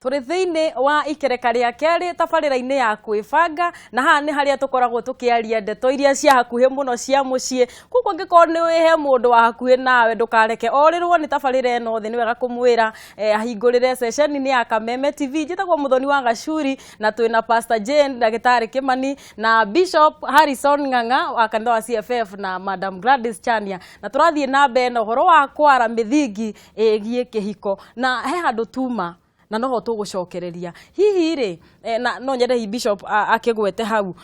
Tũrĩ thĩinĩ wa ikereka rĩa kerĩ tabarĩra-inĩ ya kwĩbanga, na haha nĩ harĩa tũkoragwo tũkĩaria ndeto iria cia hakuhĩ mũno cia mũciĩ. Koguo angĩkorwo nĩ he mũndũ wa hakuhĩ nawe, ndũkareke orĩrwo nĩ tabarĩra ĩno thĩ, nĩ wega kũmwĩra ahingũrĩre ceceni-inĩ ya Kameme TV. Njĩtagwo Mũthoni wa Gacuri na twĩna Pastor Jane, Ndagĩtarĩ Kĩmani na Bishop Harrison Ng'ang'a wa kanitha wa CFF na Madam Gladys Chania, na tũrathiĩ na mbere na ũhoro wa kwara mĩthingi ĩgiĩ kĩhiko, na he handũ tuma na noho tũgũcokereria hihi rĩ, na no nyende hihi Bishop akĩgwete hau,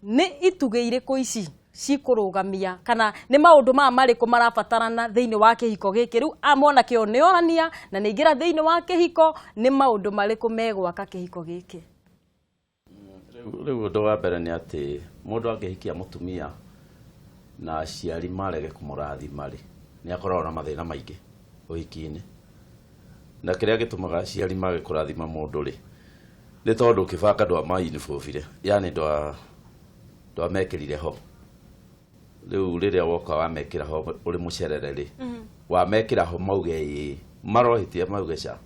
nĩ itugĩ irĩkũ ici cikũrũgamia kana nĩ maũndũ maya marĩkũ marabatarana thĩinĩ wa kĩhiko gĩkĩ? Rĩu mwanake ũyũ nĩ orania na nĩ aingĩra thĩinĩ wa kĩhiko, nĩ maũndũ marĩkũ megwaka kĩhiko gĩkĩ? Rĩu ũndũ wa mbere nĩ atĩ mũndũ angĩhikia mũtumia na aciari marege kũmũrathima rĩ, nĩ akoragwo na mathĩna maingĩ ũhiki-inĩ. Na kĩrĩa gĩtũmaga aciari mage kũrathima mũndũ rĩ, nĩ tondũ ũkĩbanga ndwama-involve-ire, yaani ndwamekĩrire ho. Rĩu rĩrĩa woka wamekĩra ho ũrĩ mũcerere rĩ, wamekĩra ho mauge ĩĩ, marohĩtia mauge ca.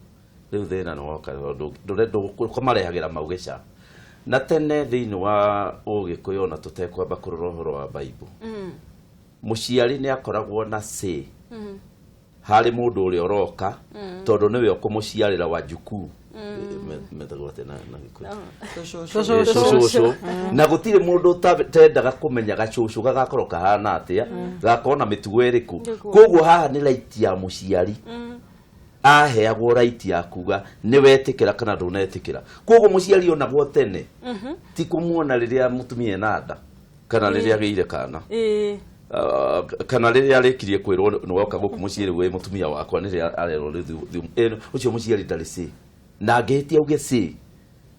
Rĩu thĩna nĩ woka tondũ ũkamarehagĩra mauge ca. Na tene thĩinĩ wa Ũgĩkũyũ, ona tũtekwamba kũrora ũhoro wa Bible, mũciari nĩ akoragwo na say harĩ mũndũ ũrĩa ũroka, tondũ nĩwe ũkũmũciarĩra wajukuu. Metagwo atĩa na Gĩkũyũ? Cũcũ. Na gũtirĩ mũndũ ũtendaga kũmenya gacũcũ gagakorwo kahana atĩa, gakorwo na mĩtugo ĩrĩkũ. Koguo haha nĩ right ya mũciari, aheagwo right ya kuga nĩ wetĩkĩra kana ndũnetĩkĩra. Koguo mũciari onagwo tene, ti kũmuona rĩrĩa mũtumia ena nda kana rĩrĩa agĩire kana, kana rĩrĩa arĩkirie kwĩrwo nĩ woka gũkũ mũciĩ, rĩu wĩ mũtumia wakwa, nĩ rĩrĩa arerwo rĩu ũcio mũciari ndarĩ say, na angĩhĩtia auge say,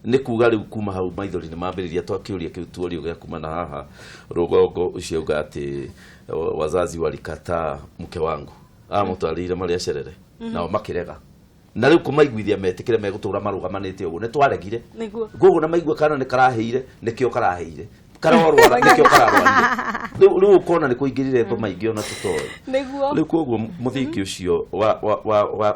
nĩ kuga rĩu kuma hau maithori nĩ mambĩrĩria. Twakĩũria kĩu tuorio gĩa kuma na haha rũgongo, ũcio auga atĩ wazazi walikataa mke wangu, amũtwarĩire marĩa cerere nao makĩrega, na rĩu kũmaiguithia metĩkĩre megũtũra marũgamanĩte ũguo nĩ twaregire. Koguo na maigua kana nĩ karahĩire, nĩkĩo karahĩire, karorwara nĩkĩo kararwarire. Rĩu ũkona nĩ kũingĩrire ngo maingĩ ona tũtoĩ. Rĩu koguo mũthingi ũcio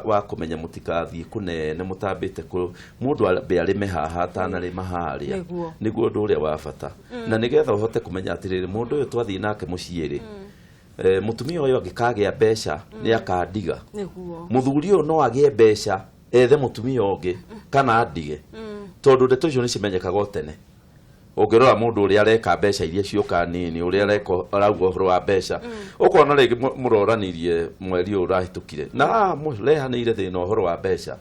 wa kũmenya mũtikathiĩ kũnene mũtambĩte kũ mũndũ ambe arĩme haha atanarĩma harĩa, nĩguo ũndũ ũrĩa wa bata, na nĩgetha ũhote kũmenya atĩrĩrĩ, mũndũ ũyũ twathiĩ nake mũciĩ rĩ, mũtumia ũyũ angĩkagĩa mbeca nĩ akandiga, mũthuri ũyũ no agĩe mbeca ethe mũtumia ũngĩ kana andige, tondũ ndeto icio nĩ cimenyekaga o tene. Ũngĩrora mũndũ ũrĩa areka mbeca iria ciũka nini, ũrĩa areka, arauga ũhoro wa mbeca, ũkona rĩngĩ mũroranirie mweri ũyũ ũrahĩtũkire na mũrehanĩire thĩna ũhoro wa mbeca.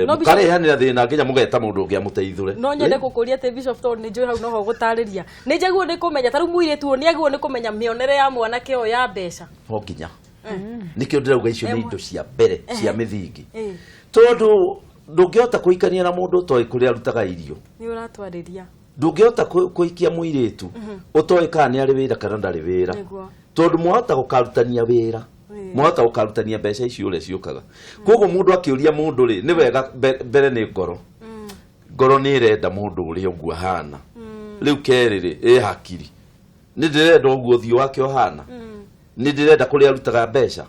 No Mũkarehanĩra thĩna nginya mũgeta mũndũ ũngĩ amũteithũre. No nyende gũkũria atĩ Bishop, tondũ nĩ njũĩ hau noho gũtarĩria, nĩ njagĩrĩirwo nĩ kũmenya ta rĩu mũirĩtu ũyũ nĩ agĩrĩirwo nĩ kũmenya mĩonere ya mwanake ũyũ ya mbeca? No nginya, nĩkĩo ndĩrauga icio nĩ indo cia mbere cia mĩthingi, tondũ ndũngĩhota kũhikania na mũndũ ũtoĩ kũrĩa arutaga irio. Nĩ ũratwarĩria. Ndũngĩhota kũhikia mũirĩtu ũtoĩ kana nĩ arĩ wĩra kana ndarĩ wĩra, tondũ mwahota gũkarutania wĩra, mwahota gũkarutania mbeca icio ũrĩa ciũkaga. Koguo mũndũ akĩũria mũndũ rĩ, nĩ wega mbere nĩ ngoro. Ngoro nĩ ĩrenda mũndũ ũrĩa ũguo ahana. Rĩu kerĩ rĩ, ĩ hakiri nĩ ndĩrenda ũguo ũthiũ wake ũhana, nĩ ndĩrenda kũrĩa arutaga mbeca,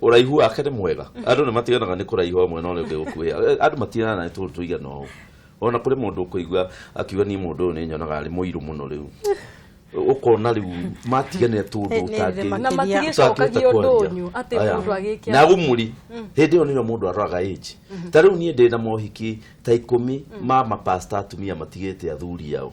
ũraihu wake nĩ mwega. Andũ nĩ matiganaga nĩ kũraiha ũmwe na ũrĩa ũngĩ gũkuhĩa. Andũ matiganaga nĩ tũndũ tũigana ũũ. Ona kũrĩ mũndũ ũkũigua akiuga, "Niĩ mũndũ ũyũ nĩ nyonaga arĩ mũirũ mũno." Rĩu ũkona rĩu matiganire tũndũ nĩ Na matigĩcokagia ũndũ ũnyũ atĩ mũndũ agĩke na gũmũri hĩndĩ ĩyo nĩrĩo mũndũ aroraga age. Ta rĩu niĩ ndĩ na mohiki ta 10 ma mapasta atumia matigĩte athuri ao,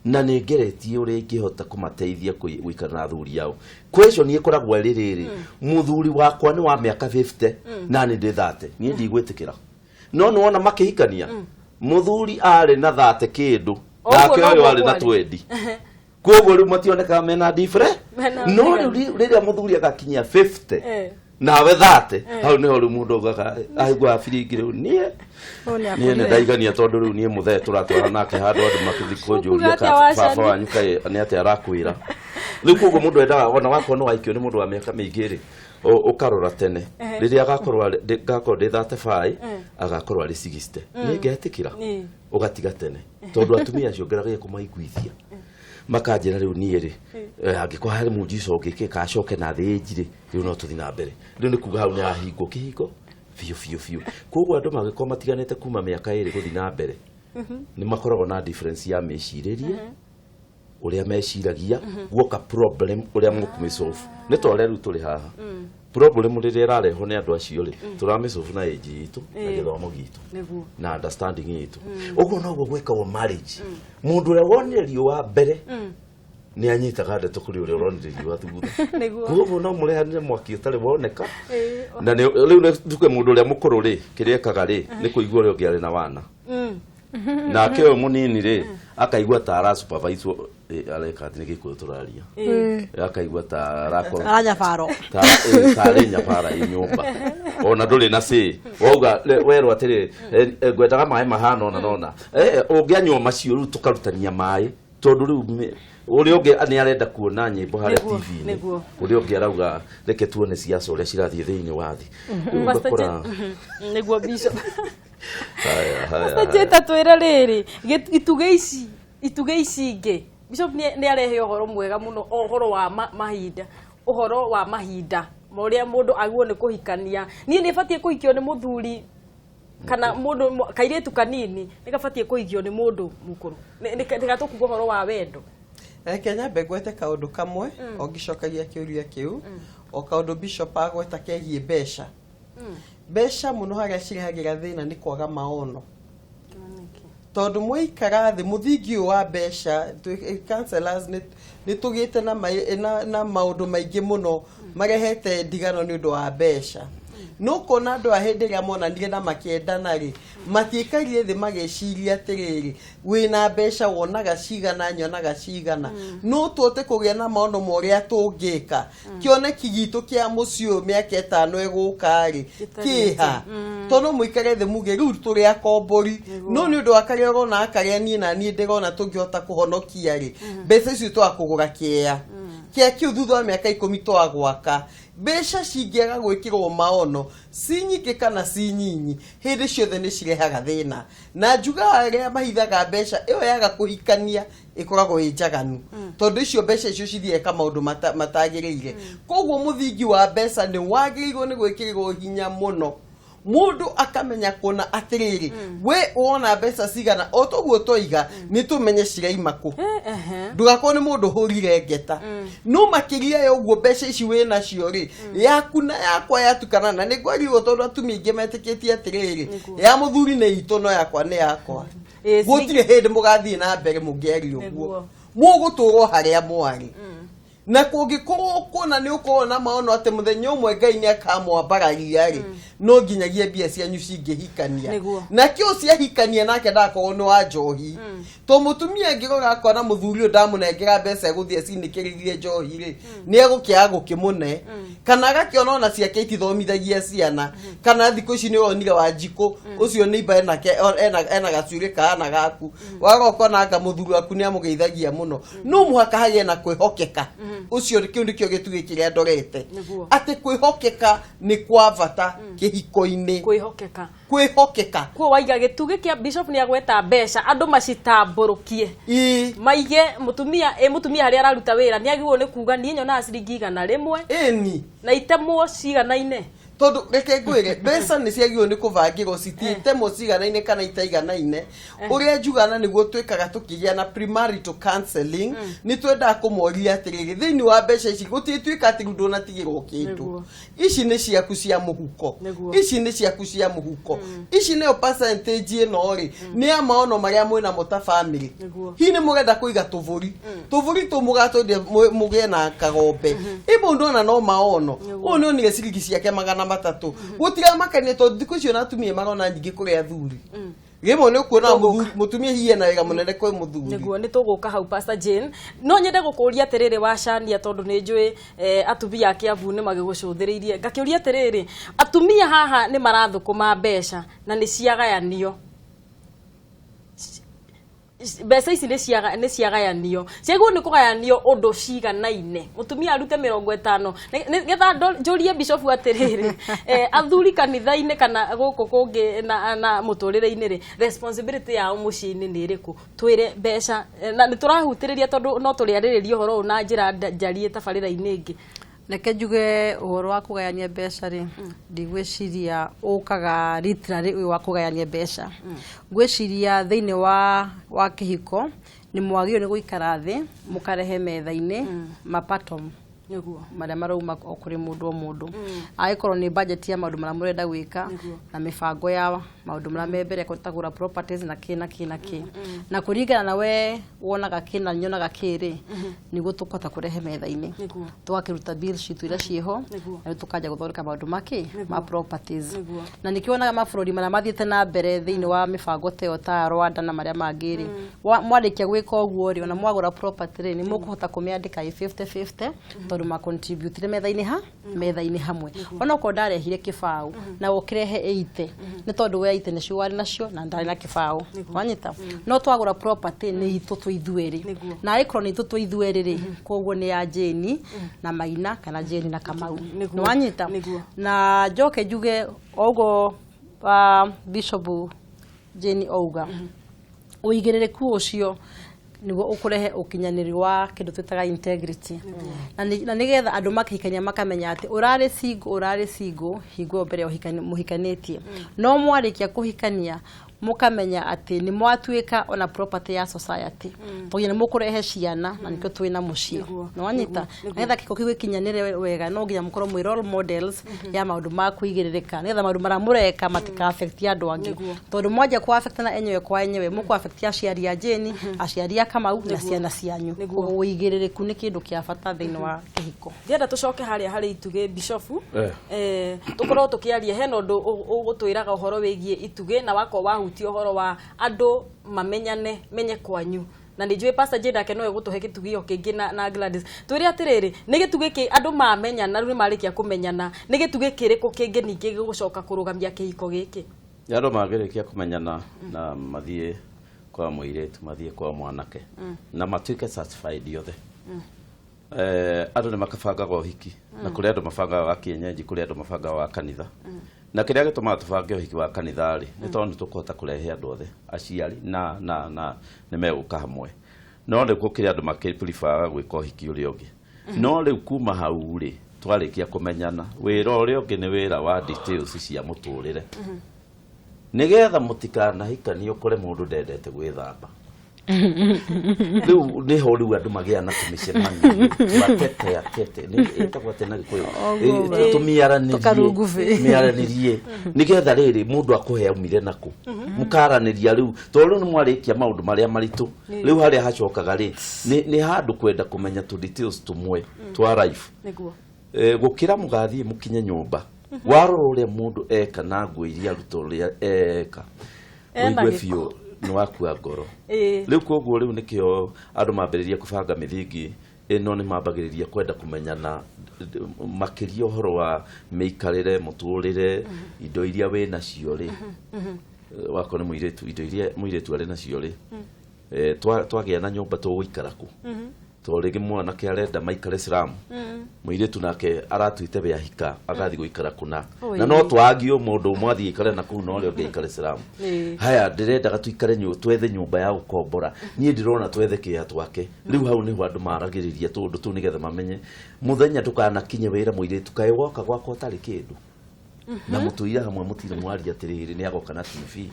na nĩ ngeretie ũrĩa ingĩhota kũmateithia gũikara na athuri ao. Question ĩkoragwo ĩrĩ rĩrĩ, mũthuri wakwa nĩ wa mĩaka 50 na nĩ ndĩ 30, niĩ ndigwĩtĩkĩra. No nĩ wona makĩhikania mũthuri arĩ na 30 kĩndũ, Ũguo nake ũyũ noguo arĩ na kwarĩ. 20, koguo rĩu mationekaga mena different. Mena No ũtiganu. rĩu rĩrĩa mũthuri agakinyia 50 nawe 30, hau nĩho rĩu mũndũ augaga aiguaga biringi rĩu niĩ Ũyũ nĩ niĩ nĩ akũrire. ndaigania, tondũ rĩu niĩ mũthee tũratwara nake handũ andũ makĩthiĩ kũnjũria Ũkuga atĩa, ka Wacani? baba wanyu kaĩ nĩ atĩa arakwĩra. Rĩu koguo mũndũ endaga ona wakorwo nĩ waikio nĩ mũndũ wa mĩaka mĩingĩ rĩ, ũkarora tene rĩrĩa agakorwo ngakorwo ndĩ 35, agakorwo arĩ 60, nĩ ngetĩkĩra. Ũgatiga tene, tondũ atumia acio ngeragia kũmaiguithia makanjĩra, rĩu niĩ rĩ, angĩkorwo harĩ mũnjica ũngĩkĩka acoke na thĩ ĩnji rĩ, rĩu no tũthiĩ na mbere. Rĩu nĩ kuga hau nĩ hahingwo kĩhingo. Biũ biũ biũ. Koguo andũ mangĩkorwo matiganĩte kuma mĩaka 2 gũthiĩ na mbere, nĩ makoragwo na difference ya mĩcirĩrie, ũrĩa meciragia, guoka problem ũrĩa mũkũmĩsolve. Nĩ ta ũrĩa rĩu tũrĩ haha, problem rĩrĩa ĩrarehwo nĩ andũ acio rĩ, tũramĩsolve na age itũ na gĩthomo gitũ na understanding itũ. Ũguo noguo gwĩkagwo marriage. Mũndũ ũrĩa wonire riũa mbere nĩ anyitaga ndeto kũrĩ ũrĩa ũronire riũa thutha. Koguo no mũrehanire mwaki ũtarĩ woneka. Na rĩu nĩ tuge mũndũ ũrĩa mũkũrũ rĩ, kĩrĩa ekaga rĩ, nĩ kũigua ũrĩa ũngĩ arĩ na wana, nake ũyũ mũnini rĩ, akaigua ta ara supervise, areka atĩ nĩ Gĩkũyũ tũraria, akaigua ta arakorwo aranyabaro. Tarĩ nyabara ĩ nyũmba, ona ndũrĩ na cĩ wauga werwo atĩrĩ, ngwendaga maĩ mahana ona nona ũngĩanyua macio. Rĩu tũkarutania maĩ, tondũ rĩu ũrĩa ũngĩ nĩ arenda kuona nyĩmbo harĩa TV-inĩ, ũrĩa ũngĩ arauga reke tuone ciaca ũrĩa cirathiĩ thĩinĩ wa thĩ. Rĩu Pastor ũgakora Nĩguo, Bishop. Haya, haya, Pastor haya. Jane, twĩre rĩrĩ, itugĩ ici ingĩ, Bishop nĩ arehe ũhoro mwega mũno, ũhoro wa mahinda, ũhoro wa mahinda ma ũrĩa mũndũ agĩrĩirwo nĩ kũhikania. Niĩ nĩ batiĩ kũhikio nĩ mũthuri kana mũndũ kairĩtu kanini nĩ gabatiĩ kũhikio nĩ mũndũ mũkũrũ? Nĩ tũkuga ũhoro wa wendo. Reke nyambe ngwete kaũndũ kamwe o ngĩcokagia kĩũria kĩu, o kaũndũ Bishop agweta kegiĩ mbeca. Mbeca mũno harĩa cirehagĩra thĩna nĩ kwaga maono, tondũ mwaikara thĩ mũthingi ũyũ wa mbeca, counselors nĩ tũgĩte na maũndũ maingĩ mũno marehete ndigano nĩ ũndũ wa mbeca. No kuona andũ a hĩndĩ ĩrĩa monanire na makĩendana rĩ, matiĩkarire thĩ magĩciria atĩrĩrĩ, wĩna mbeca wonaga cigana, nyonaga cigana, no tũhote kũgĩa na maono ma ũrĩa tũngĩka kĩoneki gitũ kĩa mũciĩ ũyũ mĩaka 5 ĩgũka rĩ, Gĩtariĩ. kĩha tondũ mũikare thĩ muge rĩu tũrĩ akombori, no nĩ ũndũ wa karĩa ũrona karĩa niĩ na niĩ ndĩrona tũngĩhota kũhonokia rĩ, mbeca icio twakũgũra kĩea kĩa kĩu thutha wa mĩaka 10 twagwaka. Mbeca cingĩaga gwĩkĩrwo maono, ci nyingĩ kana ci nyinyi, hĩndĩ ciothe nĩ cirehaga thĩna. Na njugaga arĩa mahithaga mbeca ĩyo yaga kũhikania ĩkoragwo ĩ njaganu, tondũ icio mbeca icio cithiĩka maũndũ matagĩrĩire. Koguo mũthingi wa mbeca nĩ wagĩrĩirwo nĩ gwĩkĩrĩrwo hinya mũno, mũndũ akamenya kuona atĩrĩrĩ, we wona mbeca cigana, o toguo toiga nĩ tũmenye ciraima kũ, ndũgakorwo nĩ mũndũ ũhũrire ngeta. No makĩria ya ũguo, mbeca ici wĩ nacio rĩ, yaku na yakwa yatukana, na nĩ ngwarirwo tondũ atumia aingĩ metĩkĩtie atĩrĩrĩ, ya mũthuri nĩ itũ no yakwa nĩ yakwa. Gũtirĩ hĩndĩ mũgathiĩ na mbere mũngĩaria ũguo. Mũgũtũrwo harĩa mwarĩ, na kũngĩkorwo kuona nĩ ũkorwo na maono atĩ mũthenya ũmwe Ngai nĩ akamwambararia rĩ, no nginyagia mbia cianyu cingĩhikania. Na kĩo ciahikania nake ndakorwo nĩ wa njohi, to mũtumia angĩrora akona mũthuri ũyũ ndamũnengera mbeca egũthiĩ acinĩkĩrĩrie njohi rĩ, nĩ egũkĩaga gũkĩmũne, kana agakĩona ona ciake itithomithagia ciana, kana thikũ ici nĩ ũronire Wanjikũ ũcio nĩ imba enake ena gacuĩrĩ kahana gaku, waga ũkona anga mũthuri waku nĩ amũgeithagia mũno. No mũhaka hagĩe na kwĩhokeka. Ũcio kĩu nĩkĩo gĩtugĩ kĩrĩa ndorete, atĩ kwĩhokeka nĩ kwa bata kĩhiko-inĩ. Kwĩhokeka. Kwĩhokeka. Kuo waiga gĩtugĩ kĩa Bishop nĩ agweta mbeca andũ macitambũrũkie, maige mũtumia, ĩ mũtumia harĩa araruta wĩra nĩ agĩrĩirwo nĩ kuga niĩ nyonaga ciringi 100 na itemwo ciganaine. Tondũ reke ngwĩre, mbeca nĩ ciagĩrĩirwo nĩ kũbangĩrwo, cititemwo ciganaine kana itaiganaine. Ũrĩa njugana nĩguo twĩkaga tũkĩgĩa na premarital counseling, nĩ twendaga kũmoria atĩrĩrĩ, thĩinĩ wa mbeca ici gũtirĩtuĩka atĩ rĩu ndũnatigĩrwo kĩndũ. Ici nĩ ciaku cia mũhuko, ici nĩ ciaku cia mũhuko, ici nĩyo percentage ĩno rĩ, nĩ ya maono marĩa mwĩnamo ta family. Hihi nĩ mũrenda kũiga tũbũri, tũbũri tũ mũgatwendia mũgĩe na kagombe ĩ mũndũ ona no maono ũyũ nĩ onire ciringi ciake 300 gũtiramakania, tondũ thikũ icio na atumia marona nyingĩ kũrĩ athuri. Rĩmwe nĩ ũkuona mũtumia hihi ena wĩra mũnene kwĩ mũthuri. Nĩguo, nĩ tũgũka hau, Pastor Jane. No nyende gũkũria atĩrĩrĩ, wacania, tondũ nĩ njũĩ atumia a Kiambu nĩ magĩgũcũthĩrĩirie, ngakĩũria atĩrĩrĩ, atumia haha nĩ marathũkũma mbeca na nĩ ciagayanio. Mbeca ici nĩ ciagayanio, ciagĩrĩirwo nĩ kũgayanio ũndũ ciganaine, mũtumia arute 50. Nĩgetha njũrie bishofu atĩrĩrĩ, athuri kanitha-inĩ kana gũkũ kũngĩ na mũtũrĩre-inĩ rĩ, responsibility yao mũciĩ-inĩ nĩ ĩrĩkũ? Twĩre mbeca, na nĩ tũrahutĩrĩria tondũ no tũrĩarĩrĩria ũhoro ũyũ na njĩra njariĩ tabarĩra-inĩ ĩngĩ. Reke njuge ũhoro wa kũgayania mbeca rĩ, ndigwĩciria ũkaga literally ũyũ wa kũgayania mbeca. Ngwĩciria thĩinĩ wa kĩhiko nĩ mwagĩrĩirwo nĩ gũikara thĩ mũkarehe metha-inĩ mapato marĩa marauma o kũrĩ mũndũ o mũndũ, angĩkorwo nĩ budget ya maũndũ marĩa mũrenda gwĩka na mĩbango ya maũndũ marĩa me mbere kũtagũra properties na kĩ na kĩ na kĩ, na kũringana na we wonaga kĩ na nyonaga kĩ rĩ, nĩguo tũkũhota kũrehe metha-inĩ, tũgakĩruta bill sheet iria ciĩho, na rĩu tũkanjia gũthondeka maũndũ makĩ ma properties. Na nĩkĩo wonaga mabũrũri marĩa mathiĩte na mbere thĩinĩ wa mĩbango ta ĩyo ta Rwanda na marĩa mangĩ rĩ, mwarĩkia gwĩka ũguo rĩ, ona mwagũra property rĩ, nĩ mũkũhota kũmĩandĩka ĩ 50-50, tondũ ma contribute metha-inĩ ha metha-inĩ hamwe. Onokorwo ndarehire kĩbaũ na ũkĩrehe 80, nĩ tondũ we 80 nĩcio warĩ nacio na ndarĩ na kĩbaũ, wanyita? No twagũra property nĩ itũ twĩ ithuerĩ, na angĩkorwo nĩ itũ twĩ ithuerĩ rĩ, koguo nĩ ya Jane na Maina kana Jane na Kamau. Nĩ wanyita? Na njoke njuge oguo Bishop Jane auga, ũigĩrĩrĩku ũcio nĩguo ũkũrehe ũkinyanĩru wa kĩndũ twĩtaga integrity, na nĩgetha andũ makĩhikania makamenya atĩ ũrarĩ single hingo ĩyo mbere ya mũhikanĩtie, no mwarĩkia kũhikania mũkamenya atĩ nĩ mwatuĩka ona property ya society, tondũ nĩ mũkũrehe ciana na nĩkĩo twĩna mũciĩ. Nĩ wanyita? Nĩgetha kĩhiko kĩu gĩkinyanĩre wega, no nginya mũkorwo mwĩ role models ya maũndũ ma kũigĩrĩrĩka, nĩgetha maũndũ marĩa mũreka matika affect andũ angĩ, tondũ mwanjia ku affect na enyewe kwa enyewe, mũkũ affect aciari a Jane, aciari a Kamau na ciana cianyu. Koguo ũigĩrĩrĩku nĩ kĩndũ kĩa bata thĩinĩ wa kĩhiko. Ndĩrenda tũcoke harĩa harĩ itugĩ, bishofu. Tũkorwo tũkĩaria hena ũndũ ũgũtwĩraga ũhoro wĩgiĩ itugĩ, na wakorwo wahutia ũhoro wa andũ mamenyane menye kwanyu, na nĩ njũĩ Pastor Jane nake no egũtũhe gĩtugĩ o kĩngĩ na Gladys. Twĩre atĩrĩrĩ, nĩ gĩtugĩ kĩ andũ mamenyana rĩu nĩ marĩkia kũmenyana, nĩ gĩtugĩ kĩrĩkũ kĩngĩ ningĩ gĩgũcoka kũrũgamia kĩhiko gĩkĩ? Andũ mangĩrĩkia kũmenyana na mathiĩ kwa mũirĩtu, mathiĩ kwa mwanake na matuĩke satisfied othe, andũ nĩ makabangaga ũhiki, na kũrĩ andũ mabangaga wa kienyeji, kũrĩ andũ mabangaga wa kanitha. Na kĩrĩa gĩtũmaga tũbange ũhiki wa kanitha rĩ, nĩ tondũ nĩ tũkũhota kũrehe andũ othe, aciari na nĩ megũka hamwe. No nĩ gũkĩrĩ andũ makĩpreferaga gwĩka ũhiki ũrĩa ũngĩ. No rĩu kuma hau rĩ, twarĩkia kũmenyana, wĩra ũrĩa ũngĩ nĩ wĩra wa details cia mũtũrĩre, nĩgetha mũtikanahikanie ũkore mũndũ ndendete gwĩthamba. Rĩu nĩho rĩu andũ magĩa na tũmĩcemanio twatete atete, nĩ ĩtagwo atĩa na Gĩkũyũ? Tũmĩaranĩrie. Tũkarungubĩ. Mĩaranĩrie nĩgetha rĩrĩ mũndũ akũhe aumire nakũ, mũkaranĩria rĩu, tondũ rĩu nĩ mwarĩkia maũndũ marĩa maritũ. Rĩu harĩa hacokaga rĩ, nĩ handũ kwenda kũmenya tũ details tũmwe twa life. Gũkĩra mũgathiĩ mũkinye nyũmba, warora ũrĩa mũndũ eka na nguo iria aruta, ũrĩa eka, Ena ũigue gĩko. Biũ nĩ wakua ngoro. Rĩu koguo rĩu nĩkĩo andũ mambĩrĩria kũbanga mĩthingi ĩno, nĩ mambagĩrĩria kwenda kũmenyana makĩria ũhoro wa mĩikarĩre, mũtũrĩre, indo iria wĩ nacio rĩ, wakorwo nĩ mũirĩtu, indo iria mũirĩtu arĩ nacio rĩ, twagĩa na nyũmba tũgũikara kũ, tondũ rĩngĩ mwanake arenda maikare slum, mũirĩtu nake aratuĩte we ahika agathiĩ gũikara kũna, na no twagio mũndũ ũmwe athiĩ aikare na kũu na ũrĩa ũngĩ aikare slum. Haya, ndĩrendaga tuikare twethe nyũmba ya gũkombora, niĩ ndĩrona twethe kĩea twake. Rĩu hau nĩho andũ maragĩrĩria tũndũ tũu, nĩgetha mamenye mũthenya ndũkanakinye wĩra mũirĩtu kaĩ woka gwakwa ũtarĩ kĩndũ, na mũtũire hamwe mũtirĩ mwaria atĩrĩrĩ, nĩ agoka na TV,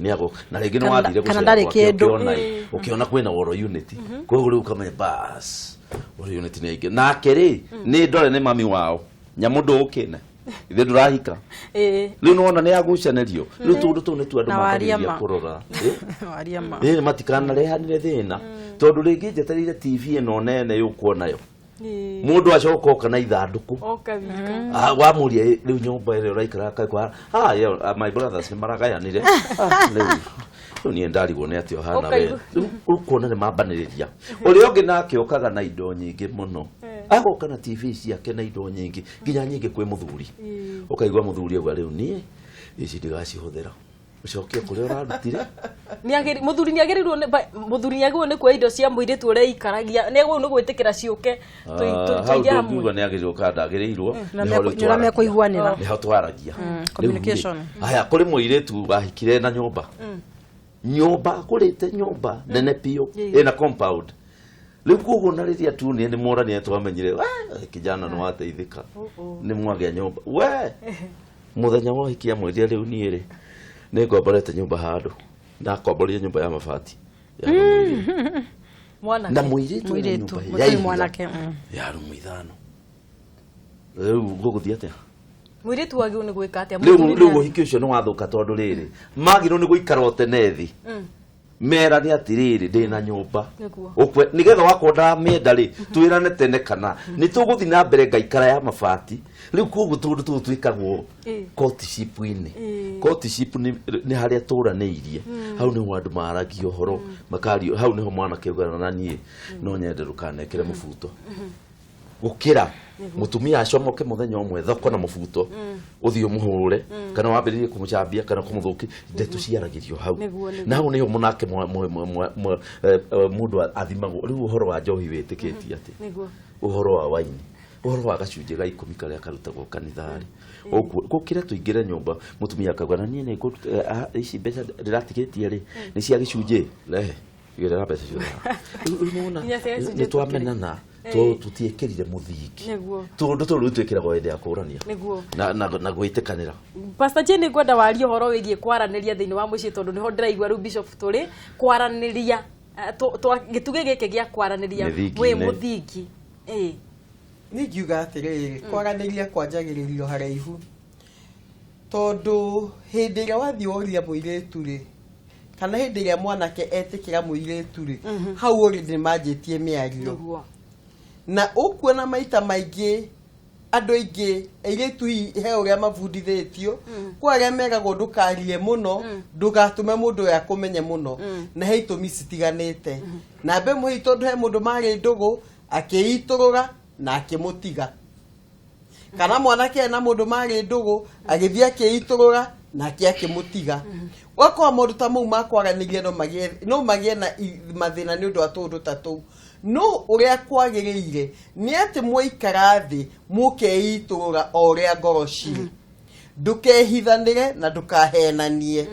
nĩ agoka na rĩngĩ nĩ wathire kana gũcera ndarĩ gwake, kĩndũ. ũkĩona ũkĩona kwĩna woro unit, koguo rĩu ũkamenya bas woro unit nĩ aingĩ nake rĩ, nĩ ndore nĩ mami wao nyamũ ndũũkĩne ithe ndũrahika. Rĩu nĩwona nĩ agucanĩrio. Rĩu tũndũ tũu nĩtuo andũ Na waria mambagĩrĩria ma. kũrora. Waria ma. Matikanarehanire thĩna, tondũ rĩngĩ njetereire TV ĩno nene yũkwo nayo, mũndũ acoka oka na ithandũkũ. Oka wika. Wamũria, "Rĩu nyũmba ĩrĩa ũraikara kaĩ kwa?" "Ah, yeah, my brothers nĩ maragayanire." "Ah, rĩu niĩ ndarigwo nĩ atĩa ũhana we." Rĩu ũkuona nĩ mambanĩrĩria. Ũrĩa ũngĩ nake okaga na indo nyingĩ mũno, agoka na TV ciake na indo nyingĩ, nginya nyingĩ kwĩ mũthuri. Ũkaigua mũthuri auga, "Rĩu niĩ ici ndigacihũthĩra, ũcokie kũrĩa ũrarutire." Mũthuri nĩ agĩrĩirwo mũthuri nĩ agĩrĩirwo nĩ kuoya indo cia mũirĩtu ũrĩa ikaragia, nĩ agĩrĩirwo nĩ gwĩtĩkĩra ciũke Hau tũingĩ ndũngiuga hamwe? nĩ agĩrĩirwo kana ndagĩrĩirwo. Na nĩho rĩu nĩ ũrĩa twaragia. mekũiguanĩra. Nĩho twaragia. Rĩu rĩ, Communication. Haya, kũrĩ mũirĩtu wahikire na nyũmba, nyũmba agũrĩte nyũmba nene biũ ĩna compound. Rĩu koguo na rĩrĩa tuonire nĩ morania twamenyire "We, kijana nĩ wateithĩka, nĩ mwagĩa nyũmba we." Mũthenya wa ũhiki amwĩrire, rĩu niĩ rĩ nĩ ngomborete nyũmba handũ, ndakomborire nyũmba ya mabati ya rumu 2. Mwanake. Na mũirĩtu ena Mũirĩtu, nyũmba mũtirĩ ya ihiga mwanake, ya rumu 5. Rĩu gũgũthiĩ atĩa? Mũirĩtu wagĩrĩirwo nĩ gwĩka atĩa? Rĩu Mũthuri rĩu nĩ- ũhiki ũcio nĩ wathũka, tondũ rĩrĩ magĩrĩirwo nĩ gũikara o tene thĩ, merane atĩrĩrĩ, ndĩna nyũmba. Nĩguo. Nĩgetha wakorwo ndamĩenda rĩ, twĩrane tene kana nĩ tũgũthiĩ na mbere ngaikara ya mabati. Rĩu koguo tũndũ tũtũ twĩkagwo courtship-inĩ. Courtship nĩ harĩa tũranĩirie, hau nĩho andũ maragia ũhoro, makario, hau nĩho mwanake augaga, na niĩ no nyende ndũkanekĩre mũbuto, gũkĩra mũtumia acomoke mũthenya ũmwe thoko na mũbuto, ũthiĩ ũmũhũre kana wambĩrĩrie kũmũcambia kana kũmũthũkia. Ndeto ciaragĩrio hau. Nĩguo. Na hau nĩho mũnake mũndũ athimagwo. Rĩu ũhoro wa njohi wĩtĩkĩtie atĩ ũhoro wa waini, ũhoro wa gacunjĩ ga 10 karĩa karutagwo kanitha-rĩ, gũkĩra tũingĩre nyũmba mũtumia akauga, na niĩ nĩ ici mbeca ndĩratigĩtie rĩ nĩ cia gĩcunjĩ, rehe igĩrĩra mbeca ciothe haha. Rĩu nĩwona, Nginya cia gĩcunjĩ. nĩ twamenana, tũtiĩkĩrire mũthingi. Tũndũ tũrũ rĩu twĩkĩragwo hĩndĩ ya kũrania na gwĩtĩkanĩra. Pastor Jane, ngwenda warie ũhoro wĩgiĩ kwaranĩria thĩinĩ wa mũciĩ, tondũ nĩho ndĩraigua rĩu Bishop tũrĩ kwaranĩria, gĩtugĩ gĩkĩ gĩa kwaranĩria Mĩthingi-inĩ. wĩ mũthingi. Niĩ ngiuga atĩrĩrĩ, kwaranĩria kwanjagĩrĩrio haraihu, tondũ hĩndĩ ĩrĩa wathiĩ woria mũirĩtu rĩ, kana hĩndĩ ĩrĩa mwanake etĩkĩra mũirĩtu rĩ, hau already nĩ manjĩtie mĩario. Na ũkuona maita maingĩ andũ aingĩ airĩtu hihi he ũrĩa mabundithĩtio, kwa arĩa meragwo ndũkarie mũno, ndũgatũme mũndũ ũyũ akũmenye mũno, na he itũmi citiganĩte. Na mbe mũhi, tondũ he mũndũ marĩ ndũgũ akĩitũrũra na akĩmũtiga, kana mwanake ena mũndũ marĩ ndũgũ agĩthiĩ akĩitũrũra nake akĩmũtiga. Wakorwo maũndũ ta mau ma kwaranĩria no magĩe na mathĩna nĩ ũndũ wa tũũndũ ta tũu. No ũrĩa kwagĩrĩire nĩ atĩ mwaikara thĩ mũkeitũrũra o ũrĩa ngoro cirĩ, ndũkehithanĩre na ndũkahenanie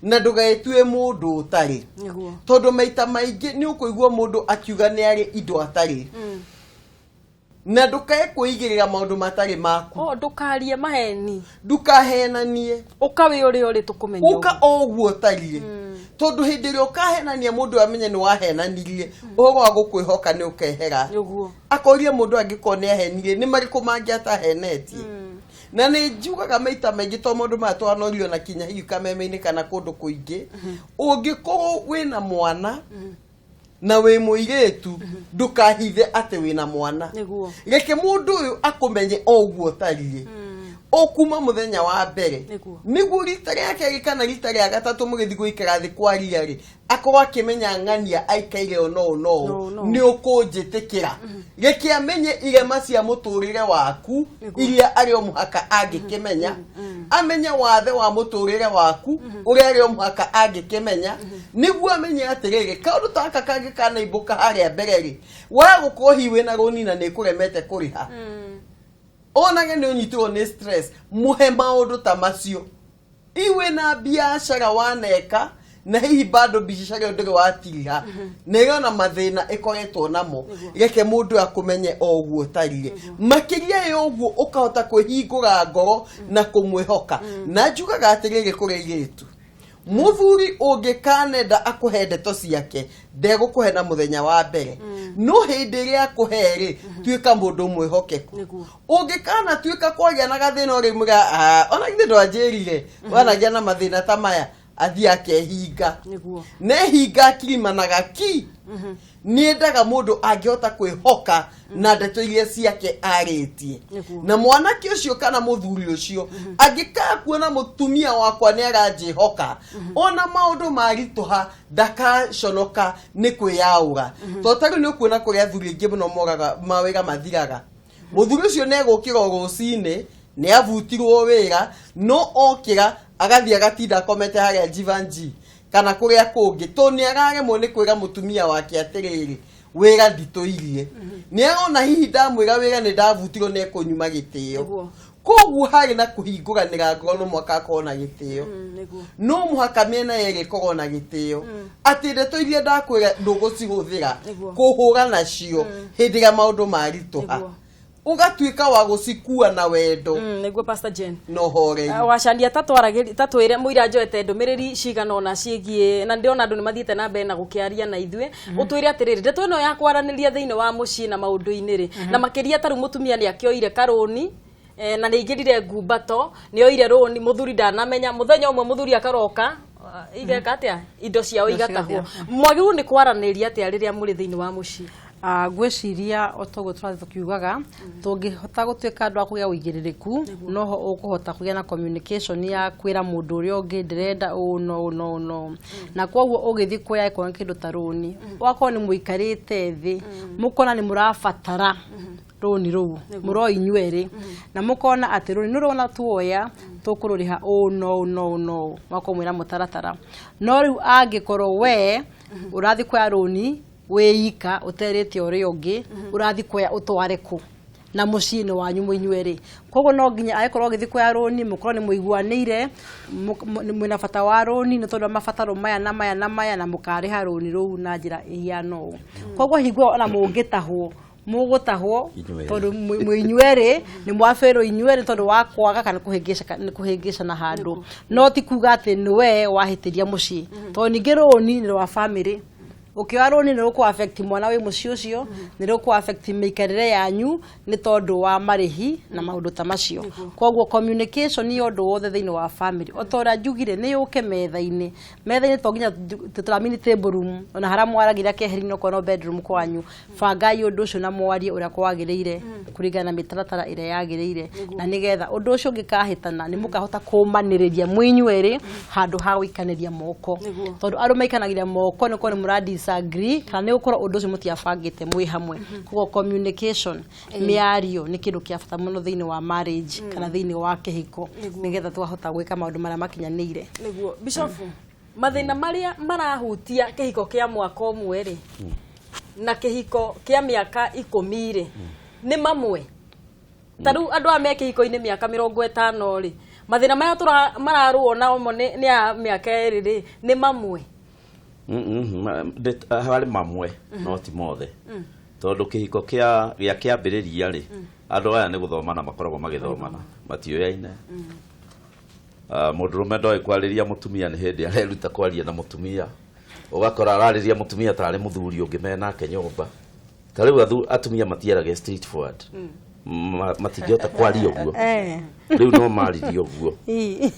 na ndũgetue mũndũ ũtarĩ, tondũ maita maingĩ nĩ ũkũigua mũndũ akiuga nĩ arĩ indo atarĩ, na ndũkae kwĩigĩrĩra maũndũ matarĩ maku. O ndũkarie maheni. Ndũkahenanie. Ũka wĩ ũrĩa ũrĩ tũkũmenya. Ũka o ũguo ũtariĩ, tondũ hĩndĩ ĩrĩa ũkahenania mũndũ amenye nĩ wahenanirie, ũhoro wa gũkwĩhoka nĩ ũkehera. Akorie mũndũ angĩkorwo nĩ ahenirie, nĩ marĩkũ mangĩ atahenetie? Na nĩ njugaga maita maingĩ, to maũndũ maya twanorio na kinya hihi kameme-inĩ kana kũndũ kũingĩ, ũngĩkorwo wĩna mwana na wĩ mũirĩtu, ndũkahithe atĩ wĩna mwana. Reke mũndũ ũyũ akũmenye o ũguo ũtariĩ o kuma mũthenya wa mbere, nĩguo rita rĩa kerĩ kana rita rĩa gatatũ mũgĩthiĩ gũikara thĩ kwaria rĩ, akorwo akĩmenya ng'ania aikaire o no no No, no. Nĩ ũkũnjĩtĩkĩra. Reke amenye irema cia mũtũrĩre waku iria arĩ o mũhaka angĩkĩmenya, amenye wathe wa mũtũrĩre waku ũrĩa arĩ o mũhaka angĩkĩmenya, nĩguo amenye atĩrĩrĩ, kaũndũ ta gaka kangĩkanaimbũka harĩa mbere rĩ, waga gũkorwo hihi wĩna rũni na nĩ ĩkũremete kũrĩha, onage nĩ ũnyitĩrwo nĩ stress, mũhe maũndũ ta macio. Iwe na biacara waneka na hihi bado biacara ĩyo ndĩrĩ watiriha na ĩrĩ ona mathĩna ĩkoretwo namo, reke mũndũ akũmenye o ũguo ũtariĩ. Makĩria ya ũguo ũkahota kwĩhingũra ngoro na kũmwĩhoka. Na njugaga atĩrĩrĩ, kũrĩ airĩtu, mũthuri ũngĩkanenda akũhe ndeto ciake, ndegũkũhe na mũthenya wa mbere, no hĩndĩ ĩrĩa akũhe rĩ, tuĩka mũndũ mwĩhokeku. Ũngĩkana tuĩka kwagĩa na gathĩna ũrĩmwĩra, ona githĩ ndwanjĩrire wanagĩa na mathĩna ta maya, athiĩ akehinga. Nehinga akirimanaga ki. Niendaga mũndũ angĩhota kwĩhoka na ndeto iria ciake arĩtie. Na mwanake ũcio kana mũthuri ũcio angĩkaa kuona mũtumia wakwa nĩ aranjĩhoka, ona maũndũ maritũha ndakaconoka nĩ kwĩyaũra. Tondũ ta rĩu nĩ ũkuona kũrĩ athuri aingĩ mũno moraga mawĩra mathiraga. Mũthuri ũcio nĩ egũkĩra o rũcinĩ nĩ abutirwo wĩra, no okĩra agathiĩ agatinda akomete harĩa Jivanji kana kũrĩa kũngĩ, tondũ nĩ araremwo nĩ kwĩra mũtumia wake atĩrĩrĩ, wĩra nditũirie. Nĩ arona hihi ndamwĩra wĩra nĩ ndabutirwo nĩ ekũnyuma gĩtĩo. Koguo harĩ na kũhingũranĩra ngoro no mũhaka akorwo na gĩtĩo. Nĩguo. No mũhaka mĩena yerĩ ĩkorwo na gĩtĩo, atĩ ndeto iria ndakwĩra ndũgũcihũthĩra Nĩguo. kũhũra nacio hĩndĩ ĩrĩa maũndũ maritũha, Nĩguo. ũgatuĩka wa gũcikua na wendo Nĩguo, Pastor Jane. na ũhoreri. Wacania tatwĩre mũira njoete ndũmĩrĩri cigana ũna ciĩgiĩ, na ndĩrona andũ nĩ mathiĩte na mbere na gũkĩaria na ithuĩ. Ũtwĩre atĩrĩrĩ, ndeto ĩno ya kwaranĩria thĩinĩ wa mũciĩ na maũndũ-inĩ rĩ, na makĩria tarĩu mũtumia nĩ akĩoire karũni, na nĩ aingĩrire ngumbato, nĩ oire rũni, mũthuri ndanamenya. Mũthenya ũmwe mũthuri akaroka, igeka atĩa, indo ciao Indo igatahwo. cigathiĩ. Mwagĩrĩirwo nĩ kwaranĩria atĩa rĩrĩa mũrĩ thĩinĩ wa mũciĩ? Ngwĩciria o toguo tũrathiĩ tũkiugaga, tũngĩhota gũtuĩka andũ a kũgĩa ũigĩrĩrĩku, noho ũkũhota kũgĩa na communication ya kwĩra mũndũ ũrĩa ũngĩ ndĩrenda ũũ no ũũ no ũũ no ũũ. Na koguo ũgĩthiĩ kuoya ĩkorwo nĩ kĩndũ ta rũni, ũgakorwo nĩ mũikarĩte thĩ mũkona nĩ mũrabatara rũni rũu mũro inyuerĩ, na mũkona atĩ rũni nĩ rũna tuoya tũkũrũrĩha ũũ no ũũ no ũũ no ũũ, mũgakorwo mwĩna mũtaratara. No rĩu angĩkorwo we ũrathiĩ kuoya rũni wĩika ũterĩte ũrĩa ũngĩ, ũrathiĩ kuoya ũtware kũ na mũciĩ-inĩ wanyu mũinyuerĩ? Koguo no nginya angĩkorwo ũgĩthiĩ kuoya rũni mũkorwo nĩ mũiguanĩire, mwĩna bata wa rũni nĩ tondũ wa mabataro maya na maya na maya, na mũkarĩha rũni rũu na njĩra ĩhiana ũũ. Koguo hingo ĩyo ona mũngĩtahwo, mũgũtahwo Inyuerĩ. tondũ mwĩ inyuerĩ nĩ mwabĩrwo inyuerĩ tondũ wa kwaga kana kũhĩngĩca, nĩ kũhĩngĩcana handũ. No ti kuga atĩ nĩ we wahĩtĩria mũciĩ, tondũ ningĩ rũni nĩ rwa bamĩrĩ. Ũkĩoya rũni nĩ rũkũ affect mwana wĩ mũciĩ ũcio, nĩ rũkũ affect mĩikarĩre yanyu nĩ tondũ wa marĩhi na maũndũ ta macio. Koguo communication ya ũndũ wothe thĩinĩ wa family, o ta ũrĩa njugire, nĩ yũke metha-inĩ. Metha-inĩ to nginya tũramini table room, ona harĩa mwaragĩria keheri-inĩ, okorwo no bedroom kwanyu, bangai ũndũ ũcio na mwarie ũrĩa kwagĩrĩire kũringana na mĩtaratara ĩrĩa yagĩrĩire, na nĩgetha ũndũ ũcio ũngĩkahĩtana nĩ mũkahota kũmanĩrĩria mwĩ inyuerĩ handũ ha gũikanĩria moko, tondũ andũ maikanagĩria moko nĩ korwo nĩ mũra disagree kana nĩ gũkorwo ũndũ ũcio mũtiabangĩte mwĩ hamwe. Koguo communication, mĩario, nĩ kĩndũ kĩa bata mũno thĩinĩ wa marriage kana thĩinĩ wa kĩhiko, nĩgetha twahota gwĩka maũndũ marĩa makinyanĩire. Nĩguo, Bishofu, mathĩna marĩa marahutia kĩhiko kĩa mwaka ũmwe rĩ na kĩhiko kĩa mĩaka 10 rĩ nĩ mamwe? Ta rĩu andũ aya me kĩhiko-inĩ mĩaka 50 rĩ, mathĩna marĩa mararũo nao mo nĩ a mĩaka 2 rĩ, nĩ mamwe? Harĩ mamwe no ti mothe, tondũ kĩhiko kĩa gĩa kĩambĩrĩria rĩ, andũ aya nĩ gũthomana makoragwo magĩthomana, matiũyaine. Mũndũrũme ndoĩ kwarĩria mũtumia, nĩ hĩndĩ areruta kwaria na mũtumia. Ũgakora ararĩria mũtumia tarĩ mũthuri ũngĩ menake nyũmba. Ta rĩu atumia matiaragia straight forward. Matingĩhota kwaria ũguo. Rĩu no maririe ũguo.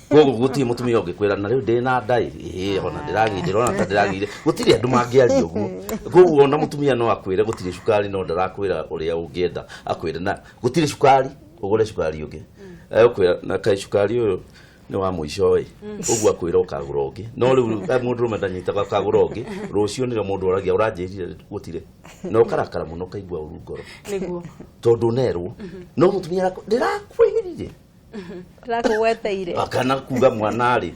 Koguo gũtirĩ mũtumia ũngĩkwĩra na rĩu ndĩna nda ĩ, ona ndĩragĩ ndĩrona ta ndĩragĩire, gũtirĩ andũ mangĩaria ũguo. Koguo ona mũtumia no akwĩre gũtirĩ cukari, no ndarakwĩra ũrĩa ũngĩenda akwĩre na gũtirĩ cukari, ũgũre cukari ũngĩ. Egũkwĩra na kaĩ cukari ũyũ nĩ wa mũico ĩ, ũguo akwĩra ũkagũra ũngĩ. No rĩu mũndũrũme ndanyitaga ũkagũra ũngĩ, rũciũ nĩrĩo mũndũ oragia ũranjĩrire gũtirĩ, na ũkarakara mũno, ũkaigua ũru ngoro, tondũ nerwo no mũtumia ndĩrakwĩrire. Ndĩrakũgweteire. Kana kuga mwana rĩ,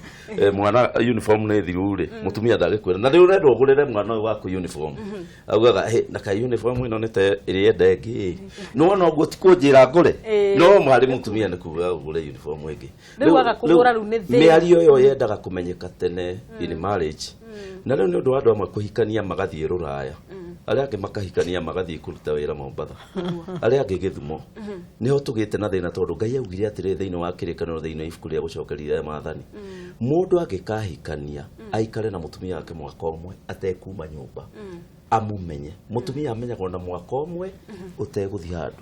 mwana uniform nĩ thiru rĩ, mũtumia ndagĩkwĩra na rĩu ũrenda ũgũrĩre mwana ũyũ waku uniform, augaga, "Hĩ, na kai uniform ĩno nĩ ta ĩrĩa enda ĩngĩ ĩ, nĩwona ũguo ti kũnjĩra ngũre." No harĩ mũtumia nĩ kuga ũgũre uniform ĩngĩ. Rĩu aga kũgũra rĩu nĩ thĩna. Mĩario ĩyo yendaga kũmenyeka tene in marriage. Na rĩu nĩ ũndũ wa andũ amwe kũhikania magathiĩ rũraya, arĩa angĩ makahikania magathiĩ kũruta wĩra Mombatha, arĩa angĩ Gĩthumo, nĩho tũgĩte na thĩna, tondũ Ngai augire atĩrĩ thĩinĩ wa kĩrĩkanĩro, thĩinĩ wa ibuku rĩa gũcokeria maathani, mũndũ angĩkahikania aikare na mũtumia wake mwaka ũmwe atekuma nyũmba amumenye. Mũtumia amenyagwo na mwaka ũmwe ũtegũthiĩ handũ.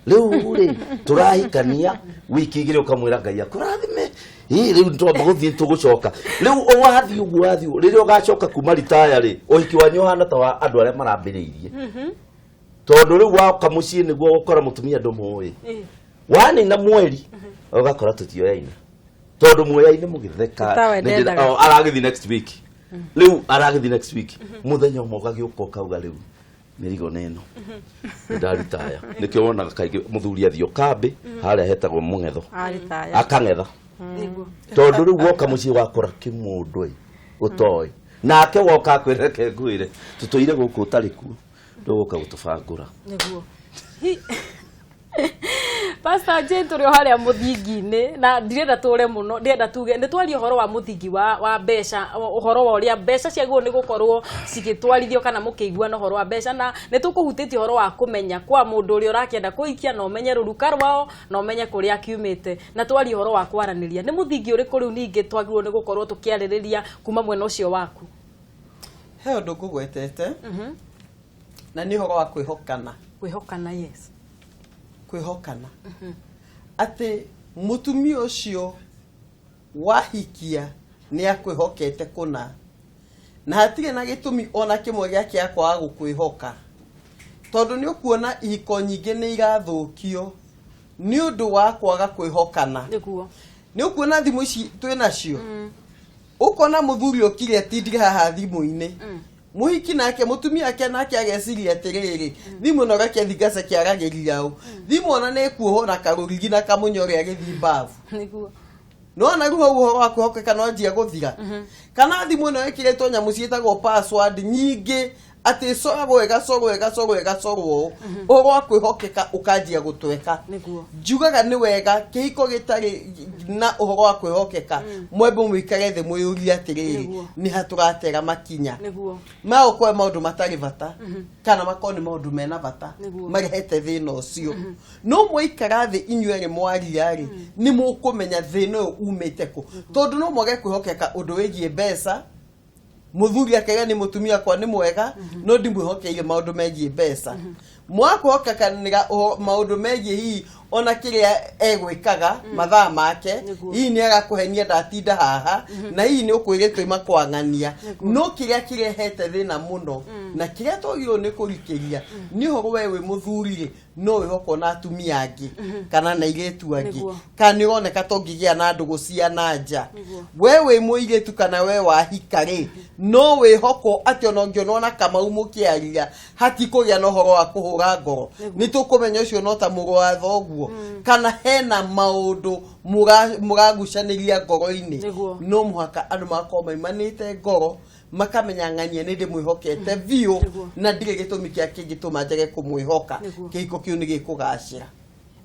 Rĩu rĩ, tũrahikania wiki 2 ũkamwĩra Ngai akũrathime, ĩ rĩu twamba gũthiĩ tũgũcoka. Rĩu wathiĩ ũguo, wathiĩ ũguo, rĩrĩa ũgacoka kuma ritaya rĩ, ũhiki wanyu ũhana ta wa andũ arĩa marambĩrĩirie, tondũ rĩu woka mũciĩ nĩguo ũgũkora mũtumia ndũmũĩ. Wanina mweri ũgakora tũtioyaine, tondũ muoyaine mũgĩtheka. Tawe ndendaga. Oh, aragĩthiĩ next week, rĩu aragĩthiĩ next week. Mũthenya ũmwe ũgagĩũka ũkauga rĩu mĩrigo nĩ ĩno, nĩndaritaya. Nĩkĩo wonaga kaingĩ mũthuri athiĩ kambĩ harĩa hetagwo mũng'etho, Aritaya. akang'etha, tondũ rĩu woka mũciĩ wakora kĩmũndũ ĩ ũtoĩ, nake woka akwĩra reke ngwĩre, tũtũire gũkũ ũtarĩ kuo, ndũgũka gũtũbangũra. Nĩguo. Pastor Jane, tũrĩ o harĩa mũthingi-inĩ na ndirenda tũre mũno, ndĩrenda tuge nĩ twaria ũhoro wa mũthingi wa mbeca, ũhoro wa ũrĩa mbeca ciagĩrĩirwo nĩ gũkorwo cigĩtwarithio kana mũkĩiguana ũhoro wa mbeca, na nĩ tũkũhutĩtie ũhoro wa kũmenya kwa mũndũ ũrĩa ũrakĩenda kũhikia na ũmenye rũruka rwao na ũmenye kũrĩa akiumĩte, na twarie ũhoro wa kwaranĩria. Nĩ mũthingi ũrĩkũ rĩu ningĩ twagĩrĩirwo nĩ gũkorwo tũkĩarĩrĩria kuma mwena ũcio waku? He ũndũ ngũgwetete na nĩ ũhoro wa kwĩhokana. Kwĩhokana, yes. Kwĩhokana atĩ mũtumia ũcio wahikia nĩ akwĩhokete kũna, na hatirĩ na gĩtũmi ona kĩmwe gĩake gĩa kwaga gũkwĩhoka, tondũ nĩ ũkuona ihiko nyingĩ nĩ irathũkio nĩ ũndũ wa kwaga kwĩhokana. Nĩ ũkuona thimũ ici twĩ nacio, ũkona mũthuri okire atindire haha thimũ-inĩ, mũhiki nake mũtumia ake nake ageciria atĩrĩrĩ, thimũ ĩno reke thingace kĩaragĩria ũ, thimũ ona nĩ ĩkuohwo na karũrigi na kamũnyore agĩthiĩ mbabu. Nona rĩu hau ũhoro wa kwĩhokeka no anjia gũthira. Kana thimũ ĩno ĩkĩrĩtwo nyamũ ciĩtagwo password nyingĩ, atĩ ĩcoragwo ĩgacorwo ĩgacorwo ĩgacorwo ũũ, ũhoro wa kwĩhokeka ũkanjia gũtweka. Njugaga nĩ wega kĩhiko gĩtarĩ na ũhoro wa kwĩhokeka, mwembe mũikare thĩ mwĩyũrie atĩrĩrĩ, nĩ ha tũratera makinya? Magũkorwo maũndũ matarĩ bata kana makorwo nĩ maũndũ mena bata marehete thĩna ũcio. No mwaikara thĩ inyuerĩ mwaria rĩ, nĩ mũkũmenya thĩna ũyũ umĩte kũ, tondũ no mwage kwĩhokeka ũndũ wĩgiĩ mbeca. Mũthuri akaiga nĩ mũtumia akwa nĩ mwega, no ndimwĩhokeire maũndũ megiĩ mbeca. Mwakwĩhokekanĩra maũndũ megiĩ hihi ona kĩrĩa egwĩkaga mathaa make, hihi nĩ agakũhenia ndatinda haha, na hihi nĩ ũkwĩrĩtwo imakwang'ania. No kĩrĩa kĩrehete thĩna mũno na kĩrĩa twagĩrĩirwo nĩ kũrikĩria nĩ ũhoro we wĩ mũthuri rĩ, no wĩhokwo na atumia angĩ kana na airĩtu angĩ, kana nĩ ũroneka ta ũngĩgĩa na ndũgũ cia na nja. We wĩ mũirĩtu kana we wahika rĩ, no wĩhokwo atĩ ona ũngĩonwo na Kamau mũkĩaria hatikũgĩa na ũhoro wa kũhũra ngoro, nĩ tũkũmenya ũcio no ta mũrũ wa thoguo, kana hena maũndũ mũragucanĩria ngoro-inĩ. No mũhaka andũ magakorwo maimanĩte ngoro, makamenya ng'ania nĩ ndĩmwĩhokete biũ na ndirĩ gĩtũmi kĩa kĩngĩtũma njage kũmwĩhoka. Kĩhiko kĩu nĩ gĩkũgacĩra.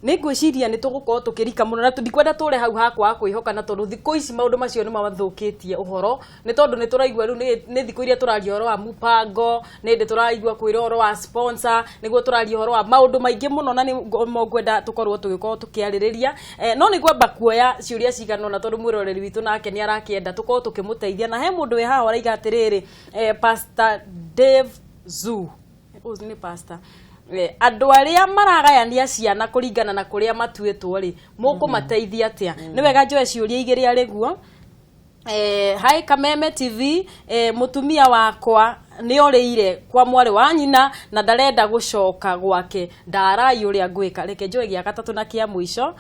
Nĩ ngwĩciria nĩ tũgũkorwo tũkĩrika mũno na ndikwenda tũre hau hakwa kwĩhoka, na tondũ thikũ ici maũndũ macio nĩ mathũkĩtie ũhoro, nĩ tondũ nĩ tũraigua rĩu nĩ thikũ iria tũraria ũhoro wa mũbango, nĩ hĩndĩ tũraigua kwĩra ũhoro wa sponsor, nĩguo tũraria ũhoro wa maũndũ maingĩ mũno, na nĩ mo ngwenda tũkorwo tũgĩkorwo tũkĩarĩrĩria. No nĩ ngwamba kuoya ciũria cigana ũna, tondũ mwĩroreri witũ nake nĩ arakĩenda tũkorwo tũkĩmũteithia. Na he mũndũ wĩ haha ũraiga atĩrĩrĩ, Pastor Dave Zoo, ũyũ nĩ pastor, andũ arĩa maragayania ciana kũringana na kũrĩa matuĩtwo rĩ, mũkũmateithia atĩa? Nĩ wega njoe ciũria igĩrĩ arĩ guo. Hi Kameme TV, mũtumia wakwa nĩ orĩire kwa mwarĩ wa nyina na ndarenda gũcoka gwake, ndarai ũrĩa ngwĩka. Reke njoe gĩa gatatũ na kĩa mũico.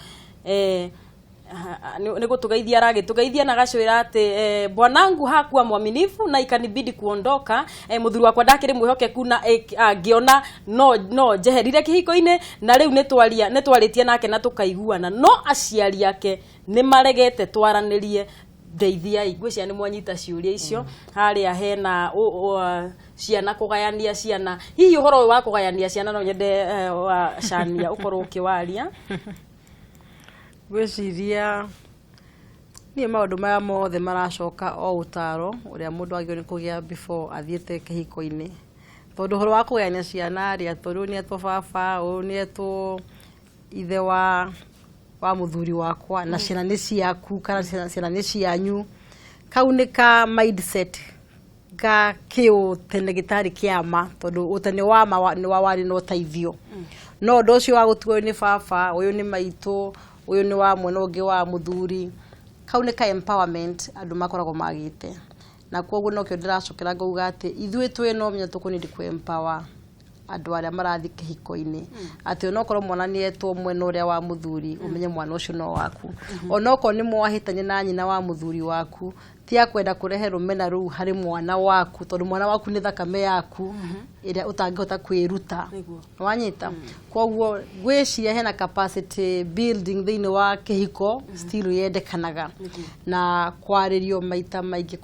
Nĩ gũtũgeithia aragĩtũgeithia na agacwĩra atĩ bwanangu hakuwa mwaminifu na ikanibidi kuondoka. Mũthuri wakwa ndakĩrĩ mwĩhokeku na angĩona no njeherire kĩhiko-inĩ, na rĩu nĩ twarĩtie nake na tũkaiguana, no aciari ake nĩ maregete twaranĩrie, ndeithiai. Ngwĩciria nĩ mwanyita ciũria icio. Harĩa hena ciana, kũgayania ciana, hihi ũhoro ũyũ wa kũgayania ciana no nyende wa Shania ũkorwo ũkĩwaria. Ngwĩciria niĩ maũndũ maya mothe maracoka o ũtaro ũrĩa mũndũ agĩrĩirwo nĩ kũgĩa before athiĩte kĩhiko-inĩ, tondũ ũhoro wa kũgayania ciana rĩ, atĩ ũyũ nĩ etwo baba, ũyũ nĩ etwo ithe wa mũthuri wakwa, na ciana nĩ ciaku kana ciana nĩ cianyu, kau nĩ ka mindset ga kĩũtene gĩtarĩ kĩa ma, tondũ ũtene wa ma nĩ wa warĩ na ũteithio. No ũndũ ũcio wa gũtua ũyũ nĩ baba, ũyũ nĩ maitũ, ũyũ nĩ wa mwena ũngĩ wa mũthuri, kau nĩ ka empowerment andũ makoragwo magĩte. Na koguo nokĩo ndĩracokera ngauga atĩ ithuĩ twĩ no menya tũkũnidi kũ empower andũ arĩa marathiĩ kĩhiko-inĩ, atĩ onokorwo mwana nĩ etwo mwena ũrĩa wa mũthuri, ũmenye mwana ũcio no waku, onokorwo nĩ mwahĩtania na nyina wa mũthuri waku. Ti ya kwenda kũrehe rũmena rũu harĩ mwana waku, tondũ mwana waku nĩ thakame yaku ĩrĩa ũtangĩhota kwĩruta. Nĩguo. Wanyita? Koguo ngwĩciria hena capacity building thĩinĩ wa kĩhiko still yendekanaga na kwarĩrio maita maingĩ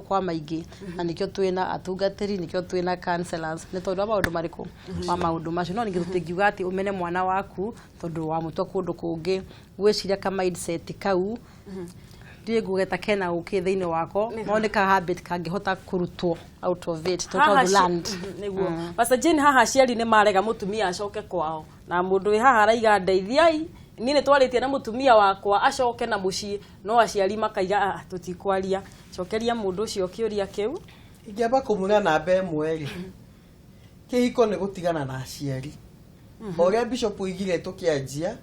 kwa maingĩ, na nĩkĩo twĩna atungatĩri, nĩkĩo twĩna counselors, nĩ tondũ wa maũndũ marĩkũ, wa maũndũ macio. No ningĩ tũtingiuga atĩ ũmene mwana waku tondũ wamũtua kũndũ kũngĩ. Ngwĩciria ka mindset kau ndiĩ ngugeta kena ũkĩ thĩinĩ wako, no nĩ ka habit kangĩhota kũrutwo out of it tondũ Haha learned. Nĩguo, Pastor Jane, haha aciari nĩ marega mũtumia acoke kwao, na mũndũ wĩ haha araiga, "Ndeithiai, niĩ nĩ twarĩtie na mũtumia wakwa acoke na mũciĩ," no aciari makaiga, "Ah, tũtikwaria." Cokeria mũndũ ũcio kĩũria kĩu. Ingĩamba kũmwĩra namba 1 rĩ, kĩhiko nĩ gũtigana na aciari, o ũrĩa bishop oigire tũkĩanjia,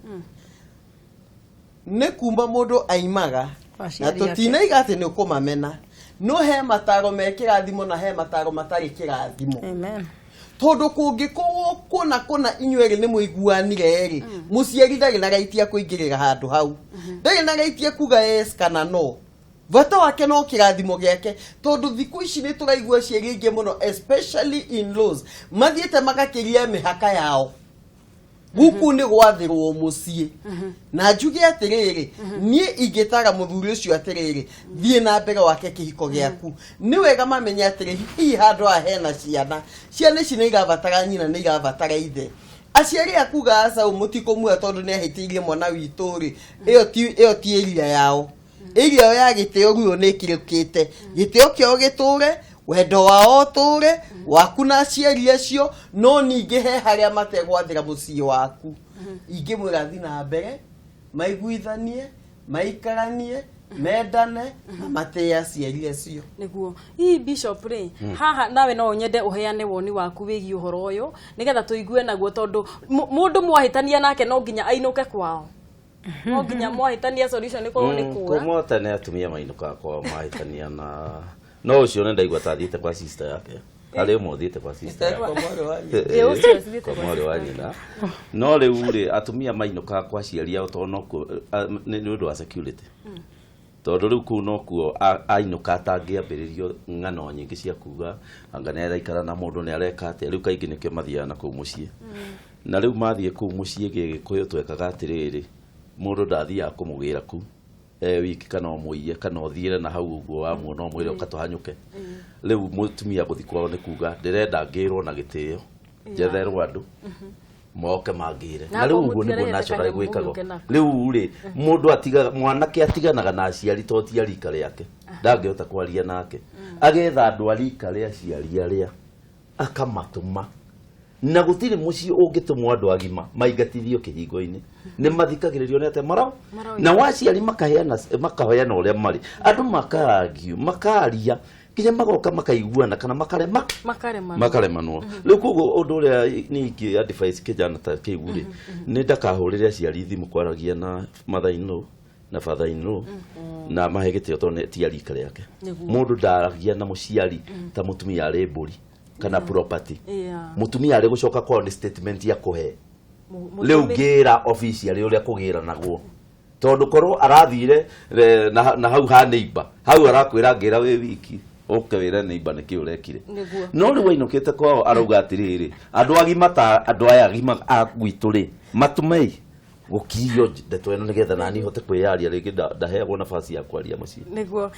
nĩ kuma mũndũ aimaga Kwa na aciari ake. Tũtinaiga atĩ nĩ ũkũmamena, no he mataro me kĩrathimo na he mataro matarĩ kĩrathimo. Amen. Tondũ kũngĩkorwo kũna kũna inyuĩ erĩ nĩ mũiguanire rĩ, mũciari ndarĩ na right ya kũingĩrĩra handũ hau, ndarĩ na right ya kuga yes kana no. Bata wake no kĩrathimo gĩake, tondũ thikũ ici nĩ tũraigua aciari aingĩ mũno, especially in laws, mathiĩte magakĩria mĩhaka yao. Gũkũ nĩ gwathĩrwo mũciĩ. Na njuge atĩrĩrĩ, niĩ ingĩtara mũthuri ũcio atĩrĩrĩ, thiĩ na mbere wake kĩhiko gĩaku. Nĩ wega mamenye atĩrĩ, hihi handũ haha hena ciana, ciana ici nĩ irabatara nyina, nĩ irabatara ithe. Aciari akuga aca, ũũ mũtikũmuoya tondũ nĩ ahĩtĩirie mwana witũ rĩ, ĩyo ti area yao. Area ya gĩtĩo ruo nĩ ĩkĩrũkĩte. Gĩtĩo kĩao gĩtũre, wendo wao ũtũre waku na aciari acio, no ningĩ he harĩa mategwathĩra mũciĩ waku. Ingĩmwĩra thi na mbere, maiguithanie, maikaranie, mendane na matĩe aciari acio. Nĩguo. Hihi bishop rĩ, haha nawe no nyende ũheane woni waku wĩgiĩ ũhoro ũyũ, nĩgetha tũigue naguo, tondũ mũndũ mwahĩtania nake no nginya ainũke kwao, no nginya mwahĩtania solution ĩkorwo nĩ kũra. Kuma tene atumia mainũkaga kwao mahĩtania, na no ũcio nĩ ndaigua ta athiĩte kwa sister yake, harĩ ũmwe ũthiĩte kwa sister yake. Kwa mwarĩ wa nyina. Ĩ, ũcio ũthiĩte kwa kwa mwarĩ wa nyina. No rĩu rĩ, atumia mainũkaga kwa aciari ao tondũ nokuo nĩ ũndũ wa security, tondũ rĩu kũu nokuo ainũka atangĩambĩrĩrio ng'ano nyingĩ cia kuga anga nĩ araikara na mũndũ, nĩ areka atĩa. Rĩu kaingĩ nĩkĩo mathiaga na kũu mũciĩ. Na rĩu mathiĩ kũu mũciĩ, gĩgĩkũyũ twekaga atĩrĩrĩ, mũndũ ndathiaga kũmũgĩra kuu e wiki, kana ũmũiye, kana ũthiĩre na hau ũguo wamuona ũmwĩre ũka tũhanyũke. Rĩu mũtumia gũthiĩ kwao nĩ kuga ndĩrenda ngĩrwo na gĩtĩo, njetherwo andũ moke mangĩre. Na Na rĩu akorwo ũguo nĩguo mũtiarehete naturally kanyamũ gwĩkagwo. mũgĩũke nako. Rĩu rĩ, mũndũ atigaga, mwanake atiganaga na aciari to ti a rika rĩake, ndangĩhota kwaria nake, agetha andũ a rika rĩa aciari arĩa akamatũma, na gũtirĩ mũciĩ ũngĩtũmwo andũ agima maingatithio kĩhingo-inĩ. Nĩ mathikagĩrĩrio nĩ atĩa marao Maroiga. Na waciari makaheana, makaheana ũrĩa marĩ, andũ makaargue, makaria nginya magoka makaiguana kana makarema. Makarema. Makaremanwo. Rĩu koguo ũndũ ũrĩa niĩ ingĩ advice kĩjana ta kĩu rĩ, nĩ ndakahũrĩre aciari thimũ kwaragia na mother in law na father in law, na mahe gĩtĩo, tondũ ti a rika rĩake. Nĩguo. Mũndũ ndaragia na mũciari ta mũtumia arĩ mbũri kana property. Mũtumia arĩ gũcoka kwao nĩ statement ya kũhe rĩu ngĩra officially ũrĩa kũgĩranagwo, tondũ korwo arathire na hau ha neighbor hau arakwĩra, ngĩra wĩ wiki, ũke wĩre neighbor nĩkĩ ũrekire. Nĩguo. No rĩu ainũkĩte kwao arauga atĩrĩrĩ, andũ agima ta andũ aya agima a gwitũ rĩ, matũmei gũkirio ndeto ĩno nĩgetha nani hote kwĩyaria rĩngĩ. Ndaheagwo nafasi ya kwaria mũciĩ. Nĩguo.